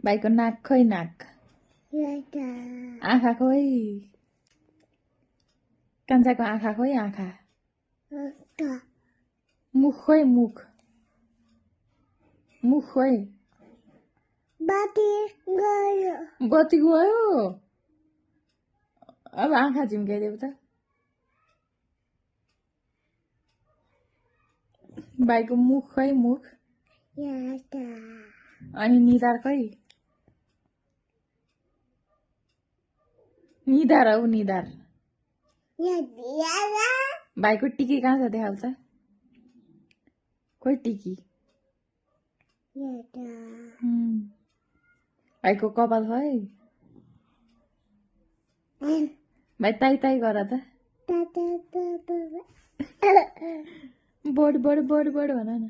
भाइको नाक खोइ नाक आँखा खोइ कान्छाको आँखा खोइ आँखा मुख खोइ मुख मुख खोइ बत्ती गयो अब आँखा झिम्काइदेऊ त भाइको मुख खोइ मुख अनि निधार खोइ निधार हौ निधार भाइको टिकी कहाँ छ देखाउ त खोइ टिकी भाइको कपाल खोइ भाइ ताई ताई गर त बोड बोड बोड बोड भन न